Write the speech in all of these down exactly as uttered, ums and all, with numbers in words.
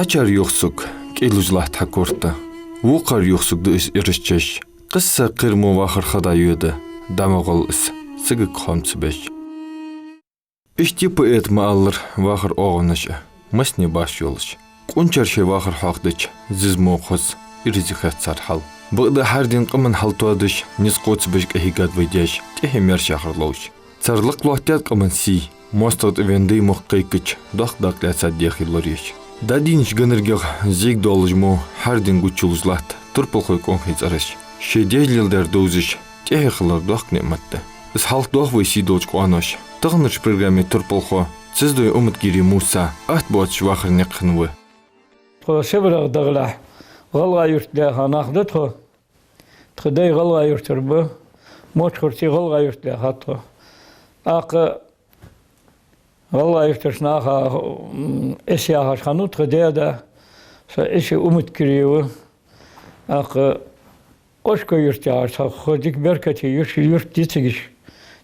Чар юхсуг кӀелуж латт хьа корта. Вукхар юхсуг да из ирчаш. Къисса кхермо вахар хада йода. Дама гӀал из сагаг хомца беш. Иштта поэт ма аллар вахар оагӀонаш а, масне баш йолаш. Къунчар шоай вахар хьохдача, зизмо хоза, ирзи хет цар хьал. Бакъда хьардин къаман хьал тоадаш, низ кхоца беш кӀехьийгад вай деш, тӀехье мер шахар ловш. Цар лакхлоттадаьд къаман сий, моастагӀа тӀавена дай мохк кхайкача, доккха дакъа лаьцад дехи лореш. ДӀадийнача ганаргех зиг долаш мо хьардин гучулуж латт турпалхой къонхий цӀераш. Шоай дезалел дар довзаш, тӀехье хилар доккха ниӀмат да. Из хьалха дох вай сий долча къоаноша. Таханарча программе турпалхо Цездой Уматгири Муса атта боацаш вахара никъ хинна ва. Тхо Сибрех дагӀалехь, ГӀалгӀай-Юрта даьха нах да тхо. Тха дай ГӀалгӀай-Юртара ба, Мочкъий-Юртара, ГӀалгӀай-Юрта даьхад тхо. ТӀаккха ГӀалгӀай-Юртарча наха, м, эс яхаш хиннав тха даь-да, са эс Уматгири ва. ТӀаккха Къошкой-Юрт яхаш, тха хоза дика беркате юрт, юрт дицигаш.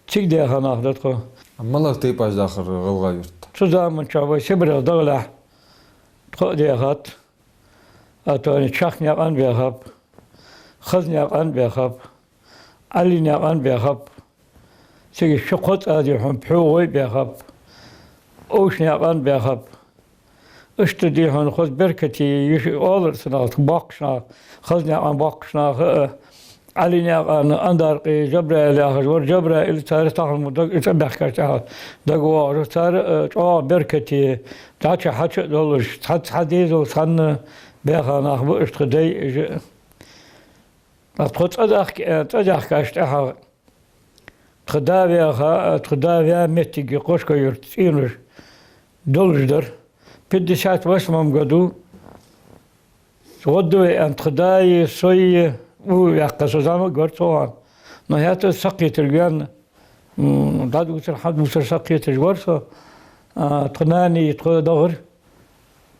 Цига даьха нах да тхо. МалагӀа тайпаш дахар ГӀалгӀай-Юрта? Цу заман чу вай Сибрех дагӀалехь тхо а даьхад. А то Чахкнаькъан баьхаб, Хазнаькъан баьхаб, Ӏалинаькъан баьхаб, цига ши-кхо цӀа дий хьона ПхьогӀой баьхаб, Овшанаькъан баьхаб. Иштта дий хьона хоза беркате йиш оалар цу наха, боккхача наха, Хазнаькъан боккхача наха а, Ӏалинаькъан, Андаркъий Жабраил яхаш вар, Жабраил цар тахан мо даг, цӀа баьхкача тӀехьа дагавоагӀаш, цар а чӀоагӀа беркате, дӀачу-хьачу а долаш, цхьа, цхьа дезал санна баьха нах ба уж тха дай, уж а. Тхо цӀа дахка, цӀа даьхкача тӀехьа тха да ваьха, тха да ваь моттиг Къошкой-Юрта цӀенош долаш дар. Пятьдесят восьмом году гӀодда вай аьнна, тха даи сои у ваьккха со зӀамига вар цу хана. Но хӀаьта а сакхетарг ваьнна, м, дӀадувцар, хьадувцар сакхеташ вар со, а, тха нани, тхо дагӀар.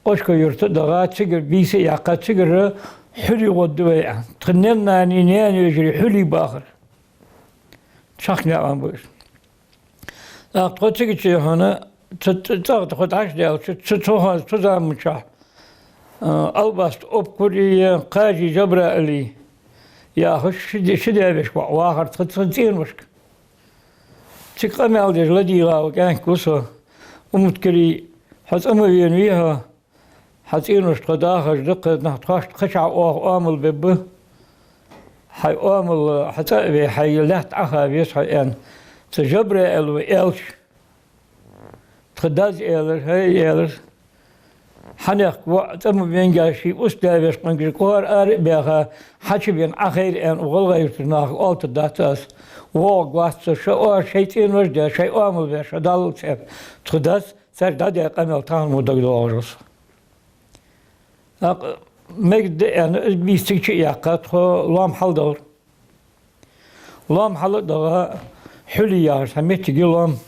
Къошкой-Юрта дагӀа, цигара бийса а яьккха, цигара Хьули гӀодда вай аьнна. Тха наьна-нанеи наьна-йижареи Хьули бахар. Чахкнаькъан ба уж. ТӀаккха тхо цига чу хьона, цу, цу, цӀагӀа тхо дӀачудаьлча, цу, цу хана, цу заман чу, а, Албаста Опкури, Кхажи Жабраили яхаш ши де-, ши даь-веший воӀ вахар тха, тха цӀеношка. Цига къамаьл деш ладийгӀа ва кӀаьнк ва со. Уматгири, хьо цӀа ма вена вий хьо? Хьа цӀенош тхо дахаш да, кхы нах тхоашта кхычахьа оаха оамал бергба. Хьай оамал хьа цӀа а ве, хьай лаьтта Ӏаха веза хьо, аьнна, цу Жабраила ва аьлча, тха дас аьлар, хӀай, аьлар, хьанехк воӀ цӀа ма венга, ший устагӀа веш къонгаш кӀоара ара а баьха, хьачубена Ӏахайра, аьнна, укх ГӀалгӀай-Юртарча нахага оалийтаргдац аз. ВоагӀаргвац со, шо оаш шоай цӀенош а даь, шоай оамал баь, шо даллалца, аьнна, тха дас царга дӀадаь къамаьл тахан мо дагадоагӀаш ва са. ТӀаккха мегаргда аьнна, из бийса цига чу а яьккха, тхо лоам хьалдахар. Лоам хьал а даха, Хьули яхаш цхьа моттиг я лоам.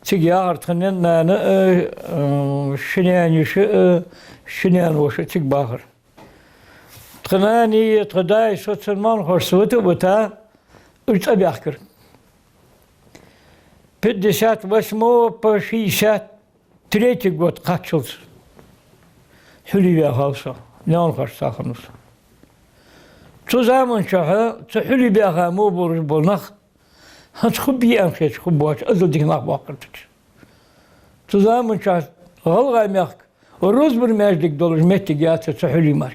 Цига яхар тха наьна-нана а, э, ши наьна-йиша а, ши наьна-воша а цига бахар. Тха нанеи тха даи, со цун малхошца вита а вита, уж цӀа баьхкар. Пятьдесят восьмого по шестьдесят третий год кхаччалца Хьули ваьхав со, наьнахошца хиннав со. Цу заман чухь цу Хьули баьха мо болаш бола нах, хӀанз хургба аьнна хеташ хургбоацаш, азал дика нах боахкар цу чу. Цу заман чухь ГӀалгӀай мехка рузбан маьждиг долаш моттиг яцар цу Хьули мара.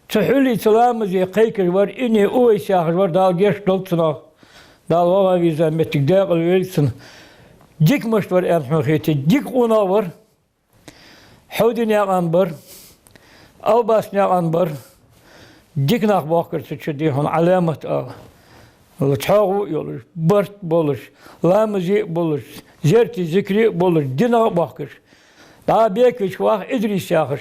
Цу Хьулийца ламазе кхайкаш вар Ини Увайс яхаш вар, Дала гешт долда цунах, Дала вагӀа веза моттиг декъала войла цун. Дика мишта вар аьнна хьона хете, дика къонах вар, Хьовдинаькъан бар, Албасанаькъан бар, дика нах боахкар цу чу, дий хьона, Ӏаламат ала. ЧхьоагӀо а йолаш, барт а болаш, ламазе а болаш, зерате, зикре а болаш, динах а боахкаш. ДӀа Бековичка вах Идрис яхаш.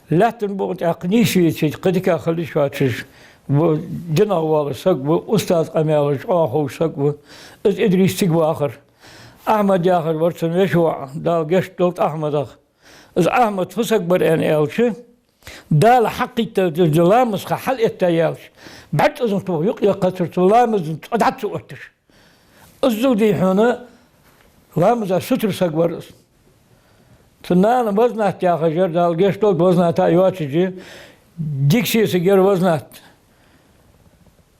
Лаьттан букъа тӀа нийсвеце кхы дика хила йиш йоацаш, ва, динах вола саг ва, устаза къамаьлаш чӀоагӀа ховш саг ва. Из Идрис цига вахар. Ахьмад яхаш вар цун веший воӀ, Дала гешт долда Ахьмадах. Из Ахьмад фу саг бар аьнна аьлча, Дала хьакхийтта ламаза ха хьалъэтта яьлча, бӀарчча цӀазан тӀа юкъ яьккхацар цо, ламаза цӀа дӀа ца отташ. Иззал, дий хьона, ламаза сутара саг вар из. Цу нана Вазнат яхаш яр, Дала гешт долда, Вазнат а йоацаш я, дика сесаг яр Вазнат.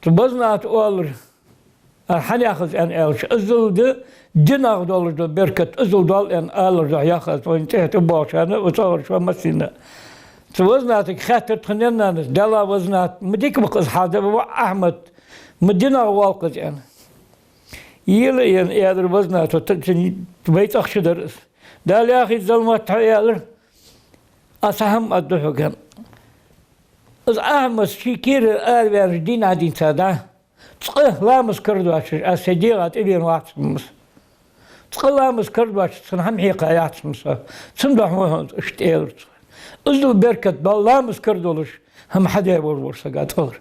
Цу Вазнат оалар, а, хьан яхаз аьнна аьлча, иззал да динах долаш дола беркат, иззал дола аьнна алар духьа яхаз, вайна тӀехьа тӀабоагӀачарна, ва цӀагӀара шо массанена. Цу Вазнатага хаьттар тха наьна-нанас, Дала Вазнат, ма дика ба-кх из хьа да, ва Ахьмад, ма динах воал-кх из аьнна. Ела а ена, аьлар Вазната, т-, т-, вай цӀагӀа чу дар из. Дала яхийта, Залмат, хьо, аьлар, аз цхьа хӀама аргда хьога. Из Ахьмад ший кера араваьннача дийнахьа денз да, цкъа ламаз кара доацаш, аз сай дегӀа тӀавена вац-м из. Цкъа ламаз кара доацаш, цун хӀама хьекха яц-м со. Цудухьа ва хьона иштта, аьлар цо. Иззал беркат дола ламаз кара долаш хӀама хьадаь волаш вола саг цӀагӀара.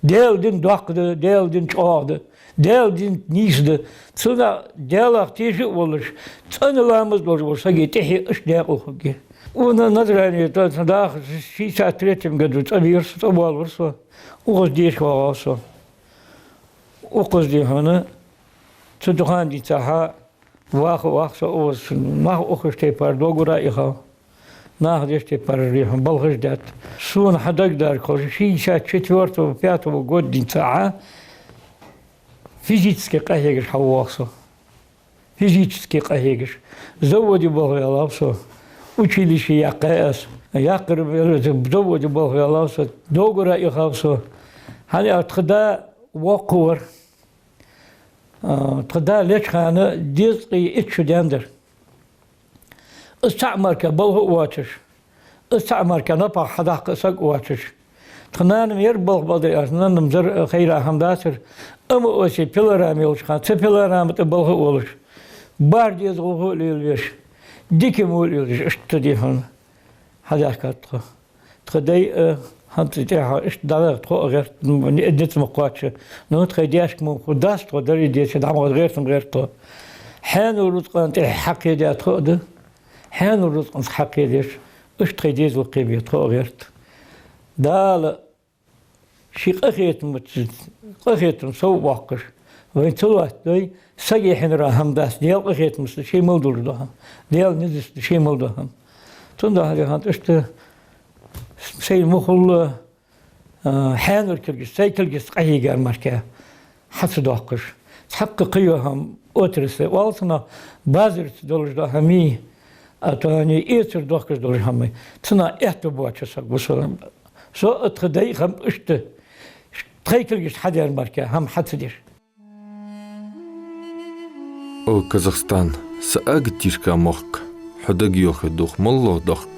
Даьла дин доккха да, Даьла дин чӀоагӀа да, Даьла дин нийса да. Цунах Даьлах тийша а волаш, цӀена ламаз долаш волча сага тӀехье иштта даькъала хургья. Укхаза Назране тӀа, даха шестьдесят третьем году цӀавера со, цӀавоалавир со. Укхаза деша вагӀа со. Укхаза, дий хьона, цу дукхана денз хьа ваха, ваха со укхаза, нах ухаш тайпара доагора ихав, наха деш тайпара, дий хьона, балхаш даьд. Сона хьадагадоагӀарг ховш, шестьдесят четвёртого, пятого года денз хьа физически къахьегаш хьавоагӀа со. Физически къахьегаш. Заводе болх баьлав со. Училище яьккхай аз. Яккхар бе-, заводе болх баьлав со. Доагора ихав со. ХӀана аьлча тха да воккха вар. А, тха да леча хана дезткъеи итт шу даьннадар. Из цхьа мара балха а воацаш, из цхьа мара напагӀа хьадаккха саг а воацаш. Тха нана-м яр балха баьлар, аз нанна-м зар хайра хӀама дацар, амма оцу пилорама йолча хана, цу пилорама тӀа балха а волаш, бархӀ деза гӀулакх а лелавеш, дика ма ву лелаш, иштта, дий хьона, хьадаьхкад тхо. Тха дай, э, хӀанз тӀехьа иштта дӀадагӀа тхо а гӀерт, м, ни-, низ ма кхоачча. Ну, тхоай даьшка мо хӀу дац тхо, дарий деча, дӀа ма гӀерт, ма гӀерт тхо. Хьаьнал рузкъан тӀехьа хьакхедаь тхо а да. Хьаьнал рузкъанца хьакхедеш, иштта тхоай дезал кхебе тхо а гӀерт. Дала ший къахетамца, къахетам совбоаккхаш, вайна ца лоаттадой, сага хьинара хӀама дац, Даьла къахетамца ший мел долаш дола хӀама, Даьла низаца ший мел дола хӀама. Цудухьа, дий хьона, иштта сайна ма хулла, а, хьаьнал кулгашца, сай кулгашца къахьийгар мара хьа ца доаккхаш. Цхьаккха кхыйола хӀама, отрасли оал цунах, базарца долаш дола хӀамий, а то ни эцар дохкаш долаш хӀамий, цунах аьттув боацаш саг ва со. Со а тха дай хӀама иштта, тхоай кулгашца хьадаьр мара хӀама хьа ца деш. О Казахстан, са ага тийрка мохк, хьо дагайохе дух моллагӀа дохк.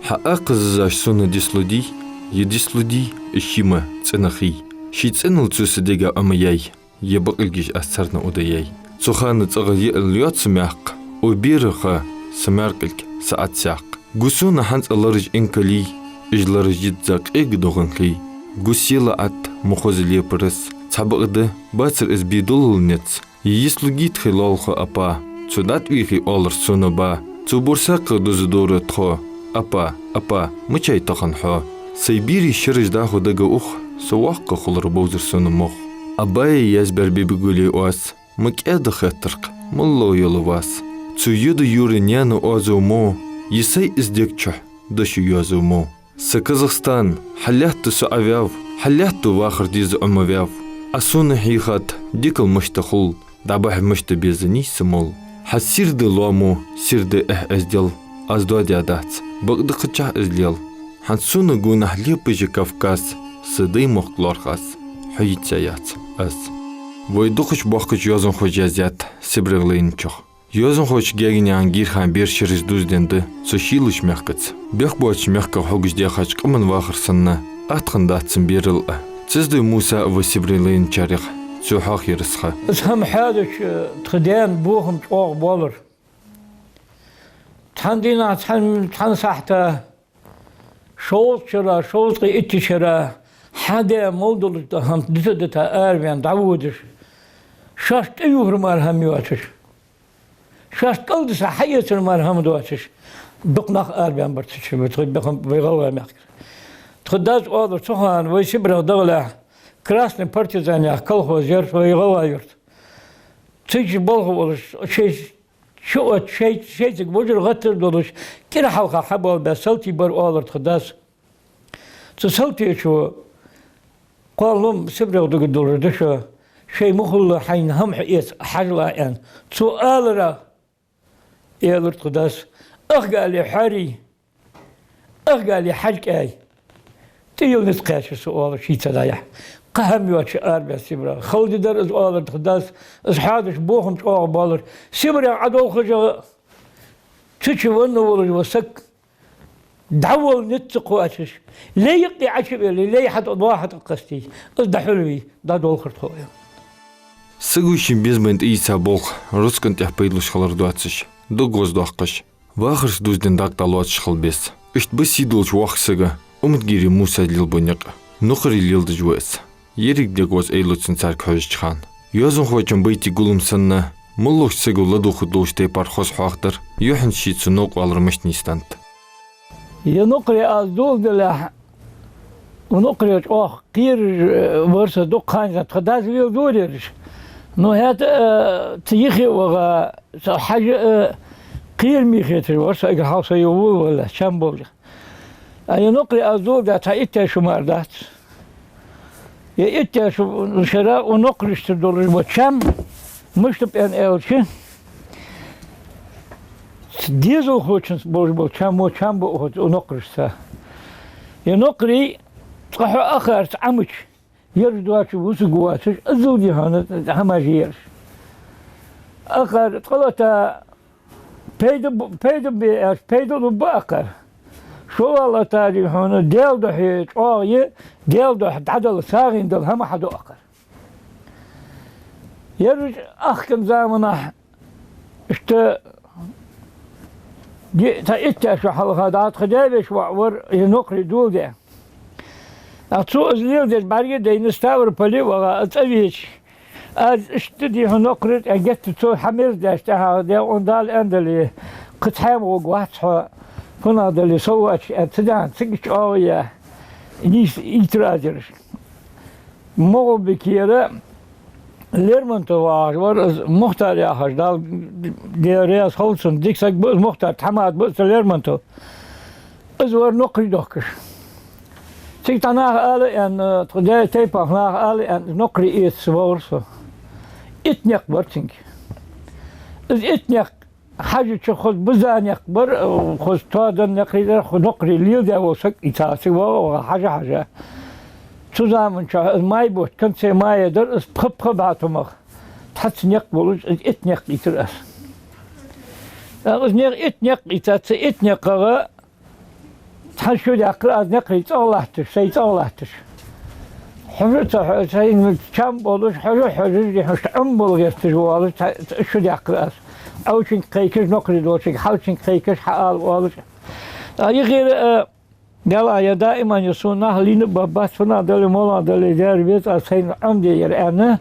Хьа акхазаш сона дислудий, е дислудий, из ший ма цӀена хий. Ший цӀенал цо са дега Ӏомаяьй, е бакъилгаш аз царна удаяьй. Цу хана цӀагӀа йиъал йоаца мякх, о бераха, са маьркӀилг, са Ӏадсаькх. Гу сона хьанцӀа лараш инкалий, уж лараш йизза къега догӀанхий. Гу села Ӏад, ма хоза лепарас, цхьабакъда, бацар из бе долал нец. Йислуги тхоай лоалахо апа, цо дӀатӀавийхе оалар сона ба, цо бурсакха дуза дора тхо. Апа, апа, мичай тахан хьо? Сай берий шераш дӀахо дага ух, со воккха хулар бовзар сона мох. Абая язбаьр Бибигулий оаз, ма кӀаьда хеттаркх, моллагӀа йола вас. Цу йода юра наьна оазув мо, е сай из дег чухь дош йоазув мо. Са Казахстан, хьа лаьтта со Ӏаваьв, хьа лаьтта вахар деза Ӏомаваьв. Ӏа сона хьийхад, дикал мишта хул, дӀабахьа мишта беза нийса мол. Хьа сийрда лоамо, сийрда эхь-эздел, аз доадаь дац, бакъда кхычахьа из лел. ХӀанз сона гонахьа лепаш я Кавказ, са дай мохк лоархӀ аз, хьо йицъяь яц аз. Вай дукхача боккхача йоазонхоша яздаьд Сибрегӏа лайначох. Йоазонхочо Гаьгенаькъан Гирхана бер шераш дувзаденна да цу шийлача мехкаца. Бехк боацача мехках хьогаш даьхача къаман вахар санна, атта хинна дац цун берал а. Цездой Муса а ва Сибрегӏа лайначарех цо хьоахаяр из ха. Из хӀама хьадича, тха даьна бохам чӀоагӀа боалар. Цхьан дийнахьа, цхьан, цхьан сахьата, шовзткъа шера, шовзткъеи итт шера хьадаь мел долаш дола хӀама дита-дита араваьнна дӀаводаш, шоашта тӀаювхар мара хӀама йоацаш, шоашта кӀалдиса хьаэцар мара хӀама доацаш, дукха нах арабаьнна бар цу чу, тхоай бехк ба вай ГӀалгӀай мехкара. Тха дас оалар цу хана, вай Сибрегӏа дагӀалехь, Красный партизан яха колхоз яр вай ГӀалгӀай-Юрта. Цига чу болх беш, шоай Ши оццу шей-, шайцига божар гӀаттар долаш, кӀира хьалха хьабоалабаь салти бар оалар тха дас. Цу салтечо кхоаллум Сибрех дуга долаш да шо, шоай мухӀалла хьайна хӀама хьаэца хьажал аьнна. Цо аларах, аьлар тха дас, ахгали хьари, ахгали хьажкӀай. ТӀийла низ кхаьчар со, оалар, ший ца дӀаяхь. Кхы хӀама йоацаш арабаьннаб Сибре. Хала ди дар из, оалар тха дас, из хьадаш бохам чӀоагӀа боалар. Сибрех Ӏодолхаш а, цу чу венна волаш ва саг дӀаволла низ ца кхоачаш, лай юкъе Ӏочу а веллий, лай хьатӀа, лай хьатӀа кхестий, из дӀахьулвий, дӀадолхар тхо, аьнна. Саго ший безам тӀаийца болх рузкъан тӀехь пайдалуш хилар доацаш, дог гӀоздоаккхаш, вахарца дувзаденна дакъа тӀа лоацаш хила беза. Иштта ба сийдолча воккхача сага Уматгири Мусас лелабу никъ. Нукхарий леладеш ва из. Еррига дегӀ гӀоз Ӏеллув цун царга хьожача хана. Йоазонхочун байтий гулам санна, моллагӀча саго ладувгӀаргдолча долча тайпара хоза хьоахадар, юххьанца ший цу новкъа валар мишта нийсденнад. Ер нукхарий аз доладеллехь, ер нукхарий чӀоагӀа кхераш, э, вар со дукха хана, тха дас леладора ераш. Но хӀаьта, э, цу йихе ваха, со хьажа, э, кхераме хеташ вар со, эггара хьалха со йола валлалца, чам болча. А ер нукхарий аз доладаь цхьа итт шу мара дац. Ер итт шу шера ер нукхарашта долаш ба чам, мишта ба аьнна аьлча, дезалхочунца болаш бола чам мо чам ба укхаза, ер нукхарашца. Ер нукхарий цкъа хьо ахарца Ӏамача, ераш доацаш вусаргвоацаш, азал дий хьона хӀамаш я ераш. Ахар цкъа лата пайда б-, пайда бе аьлча, пайда лургба ахар. ШоллагӀа лата дий хьона Даьла духьа чӀоагӀа я, Даьла духьа дӀадала, сагӀийна дала хӀама хьаду ахар. Ераш ахкан заманахь иштта ди-, цхьа итт шу хьалха дӀа тха даь-веший воӀ вар ер нукхарий доладаь. ТӀаккха цо из леладеш бӀарга а дайна, Ставрополе а ваха, из цӀавеча, аз иштта дий хьона нукхарий тӀа геттара цо хьамерза даьча тӀехьагӀа, Даьла, Дала аьннадале, кхы цхьа хӀама гӀоргвац хьо, фуннагӀа дале а со воацаш, аьнна, ца даьнна, цига чӀоагӀа я, нийса ийцар аз ераш. МагӀалбикера Лермонтов вагӀаш вар, из Мухтар яхаш, Дала, Даьла раьза хилва цунна, дика саг ба из Мухтар, тхьамада ба из цу Лермонтов. Из вар нукхарий дохкаш. Цига тха наха ала аьнна, тха даь-тайпан наха ала аьнна, нукхарий эца вахар со. Итт никъ бар цунга. Из итт никъ хьажача, хоза биза никъ бар, хоза тоаденна никъ дар, хоза нукхарий леладаь вола саг ийцар цига ваха, ваха, хьажа, хьажа. Цу заман чухь из май бутт, конце мая дар, из пхи-пхи бӀаь тумах цхьацца никъ болаш, из итт никъ ийцар аз. Из никъ, итт никъ ийцача, цу итт никъагӀа цхьа шу даьккхар аз никъий цӀагӀа латташ, сай цӀагӀа латташ. Хьожаш ца хьо-, сайна чам болаш, хьожаш, хьожаш, дий хьона, Ӏомабала гӀерташ волаш, цхьа, цхьа шу даьккхар аз. Ӏовчунга кхайкаш, нукхарий долчунга, хьалчунга кхайкаш, хьаала оалаш. А, йихира, а, Даьла, ер даиман ер сона нах лийнна а баьбац, фуннагӀа дале, моллагӀа дале, дера веза аз сайна Ӏомаде ер, аьнна.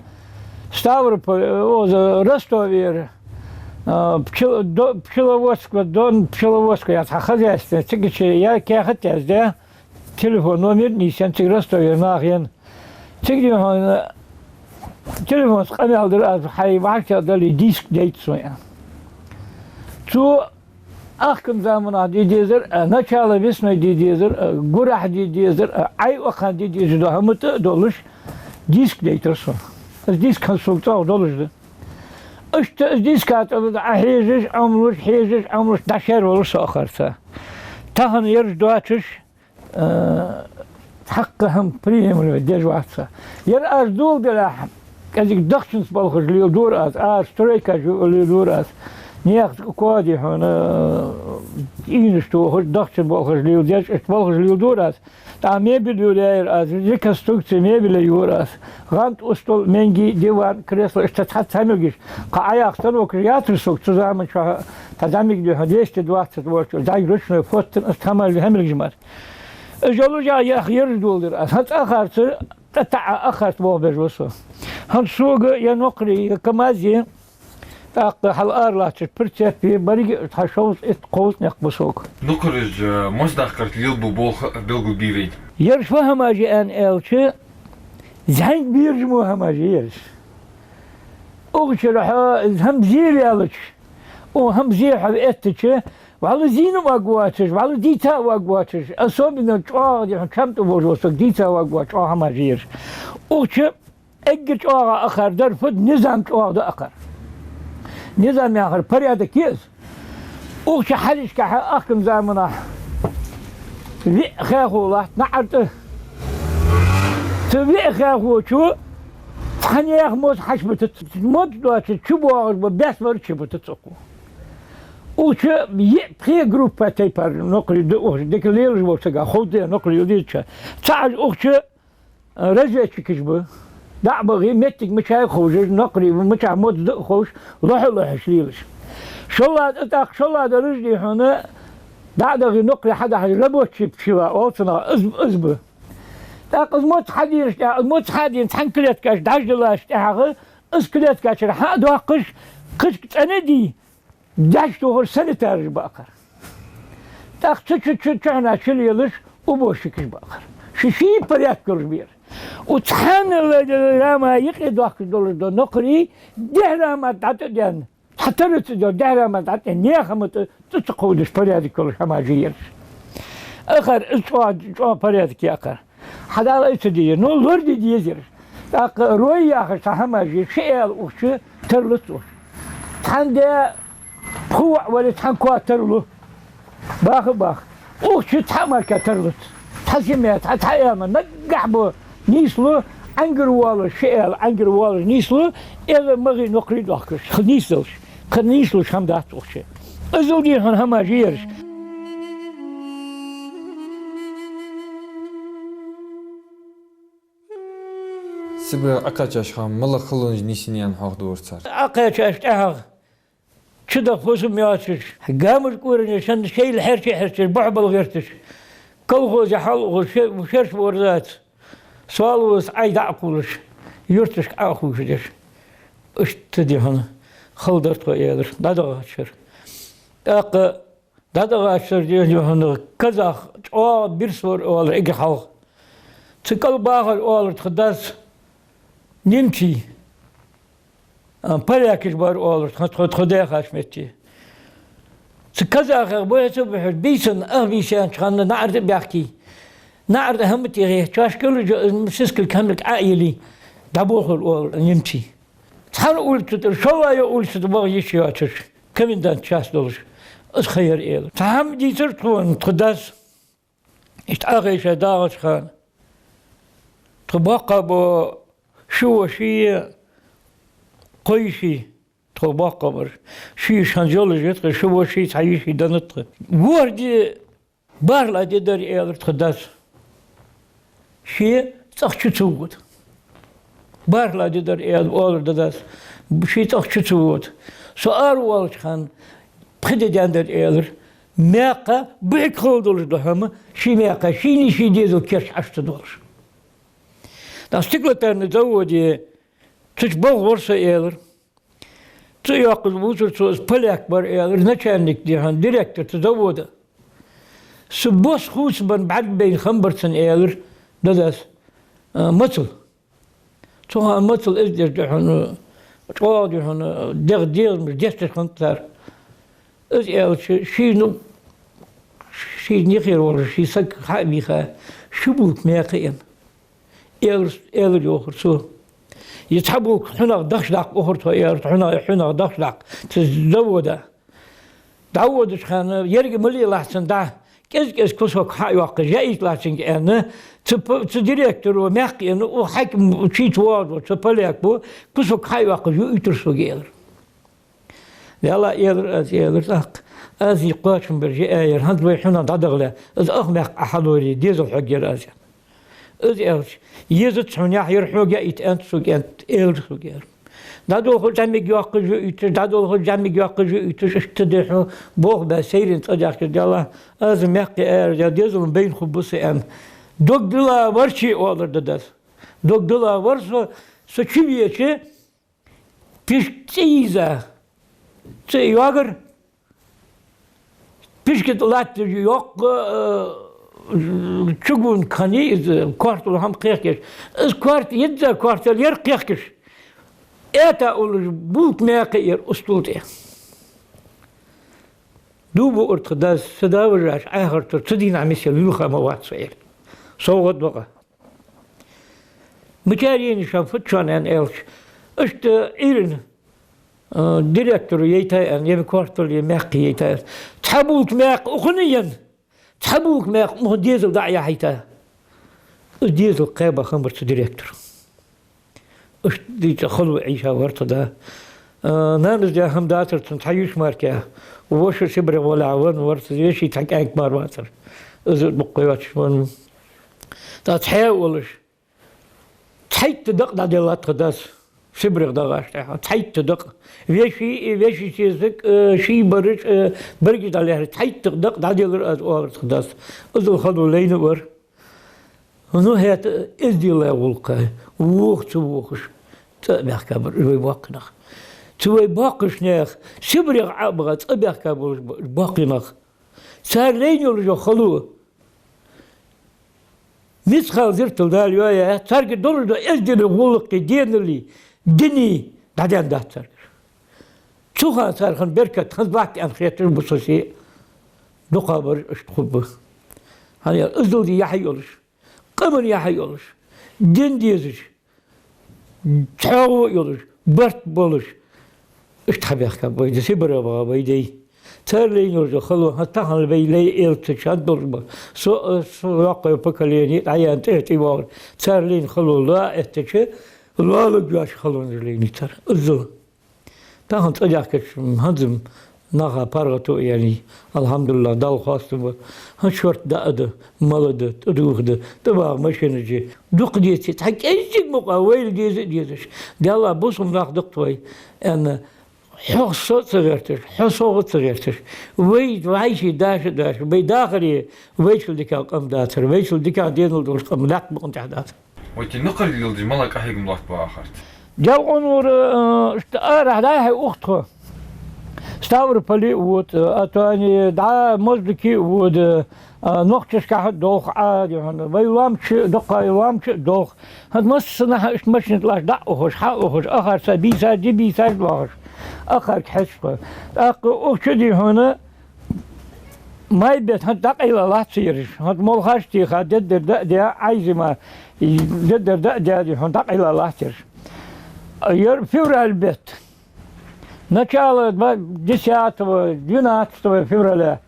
Ставрополь, э, оза Ростовера, а, Пчел-, до-, Пчеловодск, Дон Пчеловодск яха цхьа хозяйство, цигача яр кехат яздаь, телефон номер нийсъенна, цига Ростовера наха енна. Цига дий хьона телефонца къамаьл дир аз, хьай вӀашагӀтехьа дале диск дайта сона, аьнна. Цо ахкан заманахь де дезар, а, начало весной де дезар, а, гурахь де дезар, а, Ӏай-Ӏокхан де дезаш дола хӀама тӀа а долаш, диск дайтар сона. Из диск хӀанз сога цӀагӀа долаш да. Иштта из диска тӀа Ӏохьежаш, Ӏомалуш, хьежаш, Ӏомалуш, дӀашер волаш со ахарца. Тахан ераш доацаш, э, цхьаккха хӀама приемлемо деш вац со. Ер аз доладеллехь, кӀезига дахчанца балхаш леладора аз, аз стройкаш леладора аз. Наьха коа, дий хьона, э, ийнаш тохаш, дахчан балхаш леладеш, иштта балхаш леладора аз. ТӀаккха мебель юраяьр аз, реконструкци мебелей юр аз. ГӀанд, устол, менги, диван, кресло, иштта цхьацца хӀамилгаш. Кхы Ӏаяха станокаш яцар сога, цу заман чухь цхьа зӀамига, дий хьона, двести двадцать волча, зӀамига ручной фоттан, иштта хӀамал-, хӀамилгаш мара. Из йолаш а яха ераш доладир аз. ХӀанз ахарца, тӀатаӀа ахарца болх беш ва со. ХӀанз сога я нукхарий, я КамАЗ я, тӀаккха хьал ара латташ прицепи, беррига а цхьа шовзткъа, итт, кховзткъа никъ ба сога. Нукхараш, э, моздаккхарца лелабу болх белгалбе вайна. Ераш фу хӀамаш я аьнна аьлча, зӀамига бераш мо хӀамаш я ераш. Укх чура хьо хӀама зийла яьлча, О, хӀама зе хьо эттача, вӀалла зийна ваг воацаш, вӀалла дийца ваг воацаш, особенно чӀоагӀа дехьа чам тӀа волаш вола саг дийца ваг воацаш, чӀоагӀа хӀама жийраш. Укхаза эггара чӀоагӀа акхар дар фуд, низам чӀоагӀа да акхар. Низам яхар порядок я из. Укхаза хьалхашкахьа ахкан заманахь виъ хехо латт наӀар тӀа. Цу виъ хехочо цхьан яха моз хьачубутац, моз доацаш чубоагӀаш ба, бес вар чубутац укхо. Укхаза йиъ-пхе группа тайпара нокхарий да укхаза, дика лелаш вола сага ховргда нокхарий лелача. ЦаӀаш укхаза разведчикаш ба. ДӀа а бахе, моттиг мичай а ховш, нокхарий мичахьа моз да а ховш, лохьа-лохьаш лелаш. ШоллагӀа, тӀаккха шоллагӀдараш дий хьона, дӀа а дахе, нокхарий хьадахьаш, рабочий пчела оал цунах, из, из ба. ТӀаккха из моз хьаденачул тӀехьагӀа, из моз хьадена цхьан клеткаш дӀадилачул тӀехьагӀа, из клетка чура хьа а доаккхаш, кхыча цӀена а дий, деш тохар санитараш ба акхар. ТӀаккха цу чу, чу, чухьнахьа чулелаш уборщикаш ба акхар. Ши-ши порядок йолаш ба ер. Укх цхьан рама юкъе доахкаш долаш дола нокхарий дехьара-м дӀатӀаденна, цхьа тара ца дола, дехьара-м дӀатӀаденна, наьха-м тӀа, тӀа ца кховдаш порядок йолаш хӀама жийраш. Акхар из чӀоагӀа, чӀоагӀа порядок я акхар. Хьадала ай ца дезар, ну, лораде дезар. ТӀаккха рой яхаш цхьа хӀама жийра, ши аьла укхаза тарлуц укхаза. Цхьан де пхи воӀ вале, цхьан коа тарлу. Баха а баха. Укхаза цхьа мара тарлуц. Цхьа семья, цхьа, цхьа аьла, наггахьа ба нийслу, Ӏангара воалаш, ши аьла Ӏангара воалаш нийслу, эзар магӀий нокхарий доахкаш, хӀа, нийсдалаш. Кхы нийслуш хӀама дац укхаза. Иззал дий хьона хӀама жийраш. Сибре Ӏокхаьчача хана малагӀа халонаш нийсъеннай аьнна хьоахадора цар? Ӏокхаьчачул тӀехьагӀа чудаха фусам йоацаш, гамаш кӀоране санна шоайла хьерча а хьерчаш, бухьа бала гӀерташ, колхозе хьалъухаш, ше-, шераш ворзаца, соалоз Ӏай дӀа а кхувлаш, юрташка Ӏо а хувшадеш. Иштта дий хьона хала дар тхо, аьлар, дӀадахача шера. ТӀаккха дӀадахача шера дий хьона казах чӀоагӀа бирса вар, оалар, эггара хьалха. Цу кӀал бахар, оалар, тха дас, немций, а, полякаш бар, оалар, тха, тхо, тхо даьхача метте. Цу казахех бухьа ца бухьаш, бийсан, ах бийсанча хана наӀар тӀа баьхкий. НаӀар тӀа хӀама тӀехьа чош килжа, сискал камилг Ӏо а йиллий, дӀабохар, оалар, немций. Цхьан улица тӀара шоллагӀа йола улица тӀа ваха йиш йоацаш, комендант час долаш, из ха яр, аьлар. Цхьа хӀама дийцар тхона тха дас. Иштта Ӏохайша дагӀача хана тхо боккхагӀа ба, ши воши, кхо йиши, тхо боккхагӀа бар. Ши йиша хьанз йолаш я тха, ши воши, цхьа йиши да тха. ВорхӀ ди, бархӀлагӀа ди дар, аьлар тха дас. Ше цӀагӀа чу ца вода. БархӀлагӀа ди дар, аьлар, оалар дадас. Ше цӀагӀа чу ца вода. Со аравоалача хана пхи ди даьннадар, аьлар. Маькха бӀарг хала долаш дола хӀама, ший маькха, шийна ший дезала керш Ӏаш ца долаш. ТӀаккха стеклотарный заводе цу чу болх бора со, аьлар. Цу йоаккхаш вувцар цо, из поляк вар, аьлар, начальник дий хьона, директор цу завода. Са бос хувцабенна бӀарг байна хам бар цун, аьлар дадас, а, мацал. Цу хана мацал из деш дий хьона, чӀоагӀа дий хьона, дегӀ дегӀамаш детташ хиннад цар. Из аьлча, ший, ну, ший нихера волаш, ший саг хьа а вийха, ши булка маькха а енна. Аьлар, аьлар йоахар цо. Е цхьа булка хьунагӀа дахча даккха оахар тхо, аьлар, хьунагӀа, хьунагӀа дахча даккха цу завода. ДӀаводача хана, еррига ма лелахь цунна дӀа, кӀезиг-кӀезиг кусок хьа а йоаккхаш, яийта лахь цунга аьнна, цу п-, цу директоро маькха а енна, укх хьаким чийца воагӀаш вола цу полякаша кусок хьа а йоаккхаш юуьйтар сога, аьлар. Валлахь, аьлар аз, аьлар, тӀаккха аз из кхоачам беш яа яр, хӀанз вай хьунагӀа дӀадахале, из ах маькха Ӏа хьалоре, дезал хьогаргьяр аз, аьнна. Из аьлча, езац хьона, яхь яр хьога яийта, аьннад сога, аьннад, аьлар сога, аьлар. ДӀадолхаш зӀамига йоаккхаш юуьйташ, дӀадолхаш зӀамига йоаккхаш юуьйташ, иштта дий хьона болх баь, сайран цӀа даьхкар, Даьла, аз маькха яа яр, Даьла, дезал байна хургба са, аьнна. Дог дилла вар ше, оалар дадас. Дог дилла вар со, со чувеча, пишк цӀи йийза, цӀи йоагар, пишка тӀа латташ йоккха, э, чугун кхани из, корта хӀама кхехкаш. Из корта йизза, кортал яр кхехкаш. Эта уллаш булка маькха яр устул тӀа. Дув буъар тха дас, са да вижача Ӏахарта цу дийнахьа миссел лилха ма вац со, аьлар. СовгӀат да-кх. Мичара енай шоана, фу да шоана, аьнна аьлча, иштта Ӏуйрийна, а, директора яйтай аьнна, е кортал, е маькх яйтай аьнна. Цхьа булка маькх укхунна енна, цхьа булка маькх укхунна дезала дӀа а яхьийтай. Из дезал кхаьба хиннабар цу директора. Иштта дийца хало Ӏийша вар тха да. А, нанас даь хӀама дацар цунна, цхьа йиша мара кхы. Воша Сибрех вале а венна вар цу, веший цхьа кӀаьнк мара вацар. Из дукха йоацаш венна. ТӀаккха цхьаь волаш, цхьайтта дакъа дӀаделла тха дас Сибрех дагӀаш тӀехьа. Цхьайтта дакъа. Веший, вешийча саг, э, ший бараш, э, берригаш дӀалаьхкар. Цхьайтта дакъа дӀаделлар аз, оалар тха дас. Иззал хало лайна вар. Ну, хӀаьта эздела гӀулакха вохаш, ца вохаш, цӀа а баьхка бар вай боккхий нах. Цу вай боккхийча наьха Сибрех Ӏо а баха цӀа баьхка болаш ба боккхий нах. Цар лайна йолаш йола хало мискъал зиррат Дала йоаяь, царга долаш дола эздела гӀулакхи, денали, дини дӀадаьнна дац царгара. Цу хана цар хинна беркат хӀанз латт аьнна хеташ ба со се. Дукха бараш иштта хургба. ХӀана аьлча иззал де яхь йолаш, къаман яхь йолаш, дин дезаш, чӀоагӀо йолаш, барт болаш, иштта хьабаьхка ба вай дай, Сибре баха ба вай дай. Цар лайна йолаш йола хало, хӀанз тахан вай лай элцача хӀанз долаш ба. Со, со йоккхача поколени дӀаяьнна тӀехьа тӀавоагӀар. Цар лайна хало лоа эттача, лоалургдоацаш халонаш лайнай цар. Иззал. Тахан цӀадаьхкача хӀанз-м наха паргӀато а яьннай, алхьамдулиллахӀ, Далла хоастам ба. ХӀанз шортта даа да, мала да, тӀадувха да, тӀабаха машинаш я. Дукха деций, цхьа кӀеззига мукъа вайла деза а дезаш. Даьла, бусалба нах да-кх вай, аьнна, хьох со а ца гӀерташ, хьо сох а ца гӀерташ. Вай вӀаший даша а даша, вай дахаре вайчул дикагӀа къам дацар, вайчул дикагӀа денал долаш къам лакха букъа тӀа дацар. Вай те накхаргал деш мала къахьегам лоаттабу ахарт? Делкъонора, э, иштта арахьа дӀа-хьа ухтхо. Ставрополе а вода, а то ани дӀа Моздоке а вода, а, нохчашкахьа а долх Ӏа, дий хьона. Вай лоам чу, дукха лоам чу а долх. ХӀанз массанахьа иштта машина тӀа латташ дӀа а ухаш, хьа а ухаш, ахарца бийса, ди бийсаш лохаш. Ахарга хьежача тхо. ТӀаккха укх чу, дий хьона, май бетта хӀанз дӀакъайла латт ераш. ХӀанз молхаш а теха, деддар даа а даь, Ӏайзима деддар даа а даь, дий хьона, дӀакъайла латт ераш. Ер февраль бетта. Начало два, десятого, двенадцатого февраля,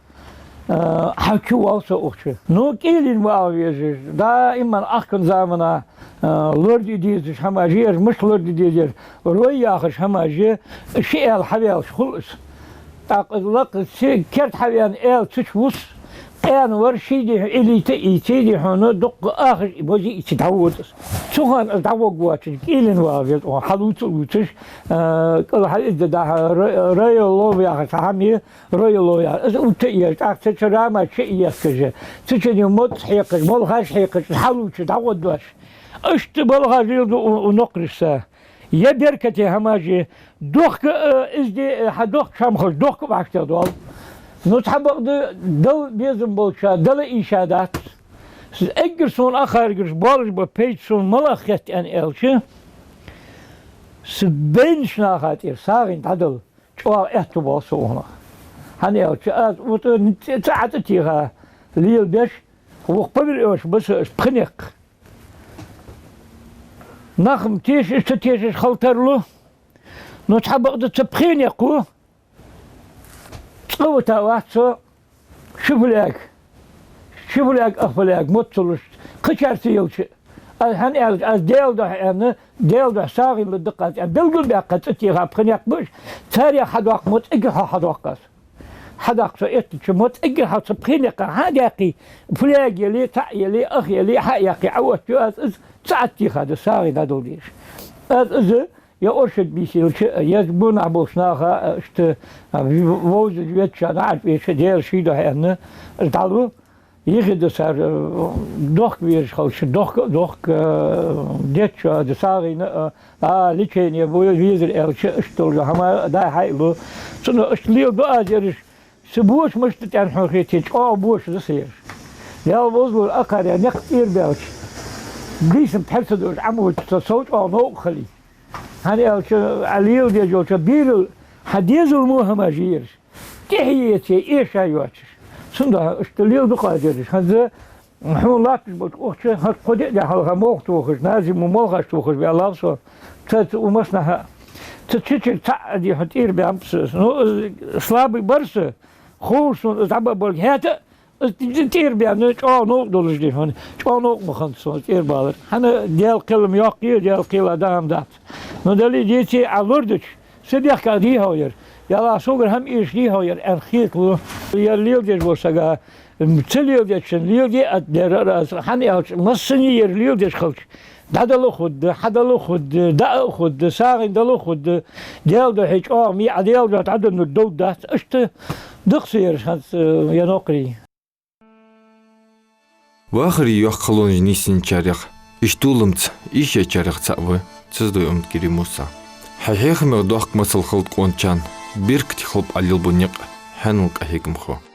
э, хьа чу воал со укх чу. Ну, кӀийлен вагӀа везаш, даиман ахкан замана, э, лораде дезаш хӀамаш я ераш, мишта лораде дезар, рой яхаш хӀамаш я, ши аьла хьаваьлча хул из. ТӀаккха лакха се керда хьавена аьла цу чу вус, къаьна вар ший дихьа илийта а ийцай, дий хьона, дукха ахаш а, бозий а ийцай дӀавода из. Цу хана из дӀавоагӀаш воацаш, кӀийлен вагӀа веза, хьалувца а вувцаш, э, кӀал хьаизда дахьа, ра-, райолов яхаш хӀама я, райолов яхаш. Из увтта а еш, тӀаккха цу чу рама чу а ехкаш, цу чу мотт хьекхаш, молхаш хьекхаш, хьалувца дӀагӀоргдоацаш. Иштта балхаш леладу у-, у нокхарашца. Я беркате хӀамаш я, дохка, э, изде, э, хьа дохка хӀама хилча, дохка а вӀаштӀехьадоал. Ну, цхьабакъда Далла безам болча, Дала ийша дац. Эггара сона ахаргараш болаш ба пайда сона малагӀа хет аьнна аьлча, са байнача наха тӀера сагӀийна дӀадала чӀоагӀа аьттув боал со укхунах. ХӀана аьлча аз вот, э, цӀа, цӀа Ӏа цӀа теха лелабеш, вокх Павел Ӏовеш ба са, пхи никъ. Нах-м тешаш, ца тешаш хила тарлу. Ну, цхьабакъда цу пхе никъо цкъа вита вац со ши флаг, ши флаг, ах флаг мотт ца луш, кхычар ца елча а. Аз хӀана аьлча, аз Даьла духьа аьнна, Даьла духьа сагӀийна лургда-кх аз аьнна, белгалбаьккха цӀа теха пхи никъ ба уж, царех хьадоаккха мотт эггара хьалха хьадоаккх аз. Хьадаккха со эттача мотт эггара хьалха цу пхе никъах хьа а даьккхе, флаг яле, цхьаъ яле, ах яле, хьа а яьккхе, Ӏооттаю аз из, цӀа Ӏа теха да, сагӀийна дӀадала дезаш. Аз из я оршот бийса елча, я бонахьа болча наха, иштта, а, вовзаш, везача, наӀарга везача, Даьла ший духьа аьнна, дӀалу. Йихи да цар, э, дохка везаш хилча, дохка, дохка, э, деччо да сагӀийна, э, а, лечение бу везар аьлча, иштта долча хӀама дӀа-хьа а лу. Цунах иштта леладу аз ераш, са боша мишта тӀехьа хьона хете, чӀоагӀа боша да са ераш. Ял вовзалур акхар я никъ тӀера баьлча, дийсан пхьар ца долаш Ӏомавода со, сов чӀоагӀа новкъа хилий. ХӀана аьлча, Ӏа леладеш йолча берал хьа дезал мо хӀамаш я ераш. тӀехьа еце эша йоацаш. Цудухьа иштта леладу-кх аз ераш. ХӀанз хьона латташ болча ухача, хӀанз кхо-диъ ди хьалха молха тохаш, Назим мо молхаш тохаш ваьллав со. Цхьацца у массанахьа. Цу чичиг цхьа а ди хьона тӀера баьннаб со. Ну, слабый бар со, ховш сона из дӀабаь болга хӀаьта а, из тӀера баьнна чӀоагӀа новкъа долаш ди хьона. ЧӀоагӀа новкъа ма хиннад сона тӀера балар. ХӀана, Даьла кхел-м йоккха я, Даьла кхела даа-м дац. Ну, Далла деце, Ӏа лорадича, са дехка дий хьогӀ ер? Ялла, согара хӀама эшаш дий хьогӀ ер, аьнна хеталу. Ер леладеш волча сага, м, ца леладечоа леладе а дер аз, хӀана аьлча, массане ер леладеш хилча, дӀадала а хургда, хьадала а хургда, даа а хургда, сагӀийна дала а хургда, Даьла духьа чӀоагӀа ма йий, Ӏа Даьла духьа дӀаденнар довргдац. Иштта да-кх са ераш хӀанз, э, я новкъарий. Вахаре йоккха халонаш нийсъенначарех, иштта доламца эшачарех цаӀ ва Цаздой Аматгири Мусса. Хьай хьехамех доккха масал хилда къоначарна, беркате хилба Ӏа лелабу никъ, хьанал къахьегам хилба.